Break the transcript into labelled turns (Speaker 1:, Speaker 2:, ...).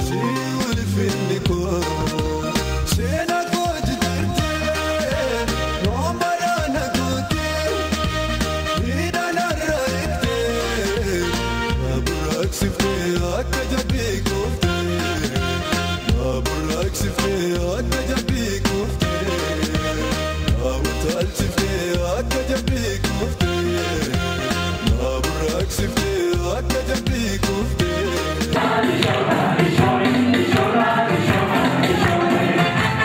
Speaker 1: Si ulfinni koo seenaa koo jijjiirtee yoombaraan guutee miidhaan har'a ittee naaburaaksiftee akka jabbii kuftee naaburaaksiftee akka jabbii kuftee naawutaalchiftee akka jabbii kuftee naaburaaksiftee akka jabbii kuftee.